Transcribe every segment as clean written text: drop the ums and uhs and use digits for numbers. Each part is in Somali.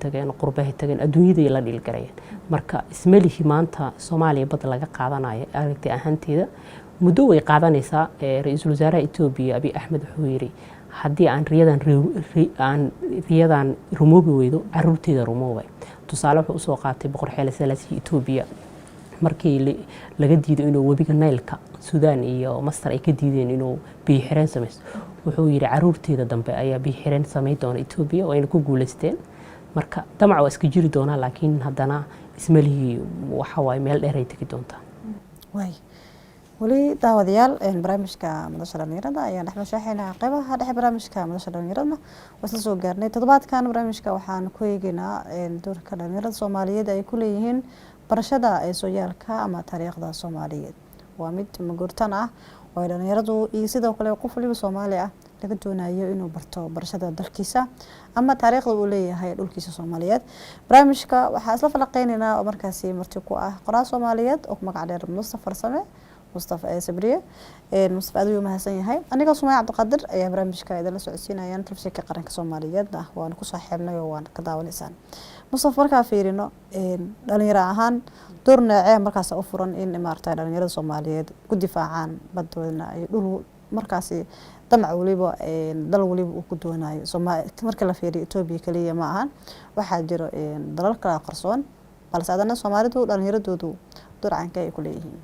Tageen qurbahay, tageen adduunyaday la dhiilgarayeen. Marka ismalihi maanta Soomaaliya badda laga qaadanayo. Aragti ahaanteeda muddo way qaadanaysaa. Ra-iisul wasaaraha Etoobiya Abiy Axmed wuxuu yidhi, haddii aan riyadan rumoobi weydo, caruurteeda rumoobay. Tusaale wuxuu usoo qaatay Boqor Xeele Salaasiyi Etoobiya markii laga diido inuu webiga Naylka Suudaan iyo Masar ay ka diideen inuu biyo xireen samaysto, wuxuu yidhi caruurteeda dambe ayaa biyo xireen samayn doona Etoobiya, wayna ku guuleysteen. Marka damac waa iska jiri doonaa, laakiin haddana ismalihii waxa waaye meel dheer ay tegi doontaa. Waay, weli daawadayaal, barnaamijka Madasha Dhalinyarada ayaan dhex mashaaxaynaa. Qeybaha dhexe barnaamijka Madasha Dhalinyaradana waa isla soo gaarnay. Toddobaadkan barnaamijka waxaan ku eegeynaa doorka dhalinyarada Soomaaliyeed ay ku leeyihiin barashada ee sooyaalka ama taariikhda Soomaaliyeed. Waa mid maguurtan ah oo ay dhalinyaradu iyo sidoo kale qof waliba Soomaali ah laga doonayo inuu barto barashada dalkiisa ama taariikhda uu leeyahay dhulkiisa Soomaaliyeed. Barnaamijka waxaa isla falaqeyneynaa oo markaasi marti ku ah qoraal Soomaaliyeed oo ku magac dheer Mustafa Farsame, Mustafa ee Sabriye. Mustafa aad ayuu mahadsan yahay. Anigoo Sumaya Cabdiqaadir ayaa barnaamijka idinla socodsiinayaan. Telefishinka Qaranka Soomaaliyeedna waan ku saaxiibnay oo waan ka daawanaysaan. Mustafa, markaa fiirino dhalinyaro ahaan, door noocee markaas u furan in maarata dhalinyarada Soomaaliyeed ku difaacaan badoodna ay dhul markaasi damac waliba dal waliba uu ku doonayo? Marka la fiiriyo Etoobiya kaliya ma ahan, waxaa jiro dalal kala qarsoon, balse adana Soomaalidu dhalinyaradoodu door cankee ay ku leeyihiin?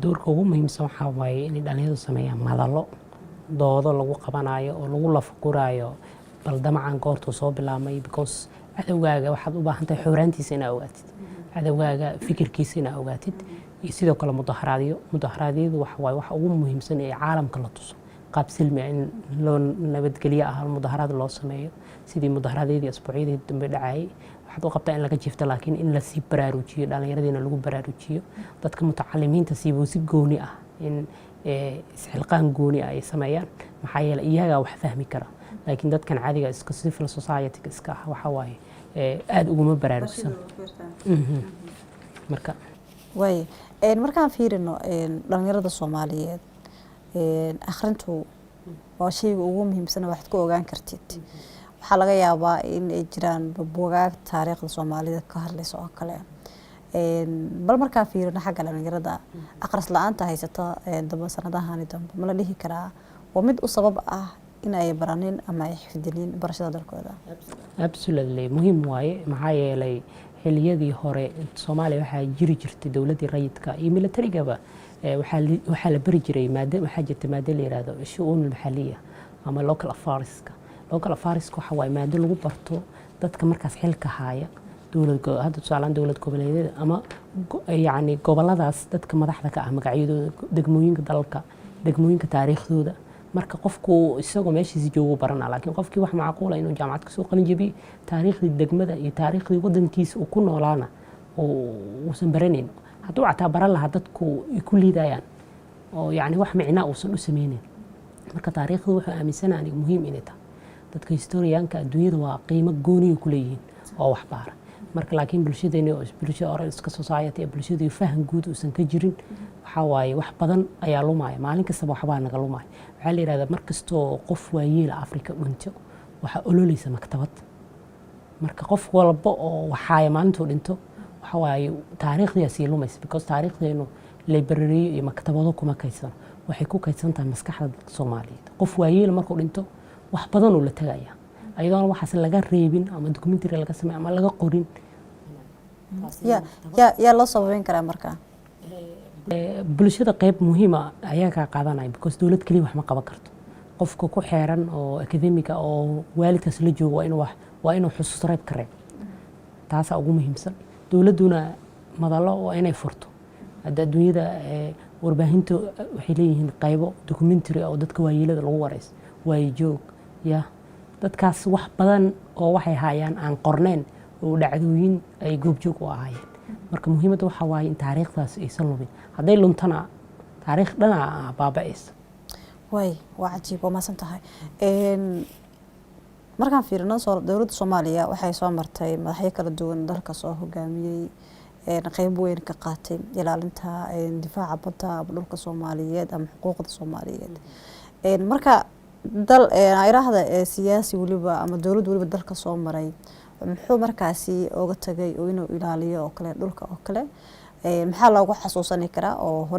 Doorka ugu muhiimsan waxaa waaye inay dhalinyaradu sameeyaan madallo doodo lagu qabanayo oo lagu lafaguraayo bal damacan goortuu soo bilaabmay, because cadowgaaga waxaad u baahan tahay xooraantiisa inaa ogaatid, cadowgaaga fikirkiisa inaa ogaatid. Iyo sidoo kale mudaharaadyo. Mudaharaadyadu waxa waaye waxa ugu muhiimsan ee caalamka la tuso qaab silmi ah in loo nabadgelyo ah mudaharaad loo sameeyo, sidii mudaharaadyadii asbuucyadii dambe dhacayay. Waxaad u qabtaa in laga jiifto, laakiin in lasii baraarujiyo dhallinyaradiina, lagu baraarujiyo dadka mutacalimiinta siibo si gooni ah, in isxilqaan gooni ah ay sameeyaan. Maxaa yeelay iyagaa wax fahmi kara, laakiin dadkan caadiga iska civil society iska ah waxa waaye aada uguma baraarugsan marka. Waay, markaan fiirino dhalinyarada Soomaaliyeed, akhrintu waa shayga ugu muhiimsan waxaad ku ogaan kartid. Waxaa laga yaabaa in ay jiraan buugaag taariikhda Soomaalida ka hadlaysa oo kale. Bal markaan fiirino xagga dhalinyarada, aqris la-aanta haysata damba sanadahani dambe, ma la dhihi karaa waa mid u sabab ah in ay baranin ama ay xifdinin barashada dalkooda? Absolutely, muhiim waaye. Maxaa yeelay xiliyadii hore Soomaaliya waxaa jiri jirtay dowladdii rayidka iyo militarigaba, waxaa la bari jiray maado. Waxaa jirta maado la yihahdo shu-uun maxaliya ama local affairska. Local affairska waxa waaye maado lagu barto dadka markaas xilka haaya dowlad, hadda tusaalaan dowlad goboleedyada ama yacni goboladaas dadka madaxda ka ah magacyadooda, degmooyinka dalka, degmooyinka taariikhdooda. Marka qofku isagoo meeshiisa joogu barana, laakiin qofkii wax macquula inuu jaamacad kasoo qalin jabiye, taariikhdii degmada iyo taariikhdii wadankiisa uu ku noolaana uusan baranayn. Hadduu cataa baran lahaa, dadku ay ku liidayaan oo yacni wax micnaa uusan u sameyneyn. Marka taariikhdu wuxuu aaminsana aniga muhiim inay tahay. Dadka historianka adduunyada waa qiimo gooniya ku leeyihiin oo wax baara. Marka laakiin bulshadeeni oo bulsha oral iska society, bulshadii faham guud uusan ka jirin, waxaa waaye wax badan ayaa lumaya. Maalin kastaba waxbaa naga lumaya. Waxaa la yidhahdaa mar kastoo qof waayeela Afrika dhinto, waxaa ololeysa maktabad. Marka qof walba oo waxaaya maalintuu dhinto, waxa waaye taariikhdiyaa sii lumaysa, because taariikhdeenu library iyo maktabado kuma kaysano, waxay ku kaydsan tahay maskaxda dadka Soomaaliyeed. Qof waayeel markuu dhinto, wax badan uu la tegaya ayadoona waxaas laga reebin ama documentary laga samey ama laga qorin. Yaa loo sababeyn karaa marka? Bulshada qeyb muhiima ayaa kaa qaadanaya, because dowlad keliya wax ma qaban karto. Qofka ku xeeran oo academiga oo waalidkaas la joogo waa inuu xusuus reeb ka reeb. Taasaa ugu muhiimsan. Dowladduna madallo waa inay furto. Hadda adduunyada warbaahinta waxay leeyihiin qaybo documentary oo dadka waayeelada lagu wareyso, waayejoog ya dadkaas wax badan oo waxay haayaan aan qorneyn oo dhacdooyin ay goobjoog u ahaayeen. Marka muhiimadda waxaa waaye in taariikhdaas aysan lumin. Hadday luntana, taariikh dhanaa baaba'aysa. Waay, waa cajiib, waa mahadsan tahay. Markaan fiirino dowladda Soomaaliya waxay soo martay madaxyo kala duwan dalka soo hogaamiyey, qeyb weyn ka qaatay ilaalinta difaaca badda ama dhulka Soomaaliyeed ama xuquuqda Soomaaliyeed. Marka dal iraahda siyaasi weliba ama dowlad weliba dalka soo maray. Muxuu markaasi oga tagay oo inuu ilaaliyo oo kale dhulka oo kale? Maxaa loogu xasuusani karaa oo hore?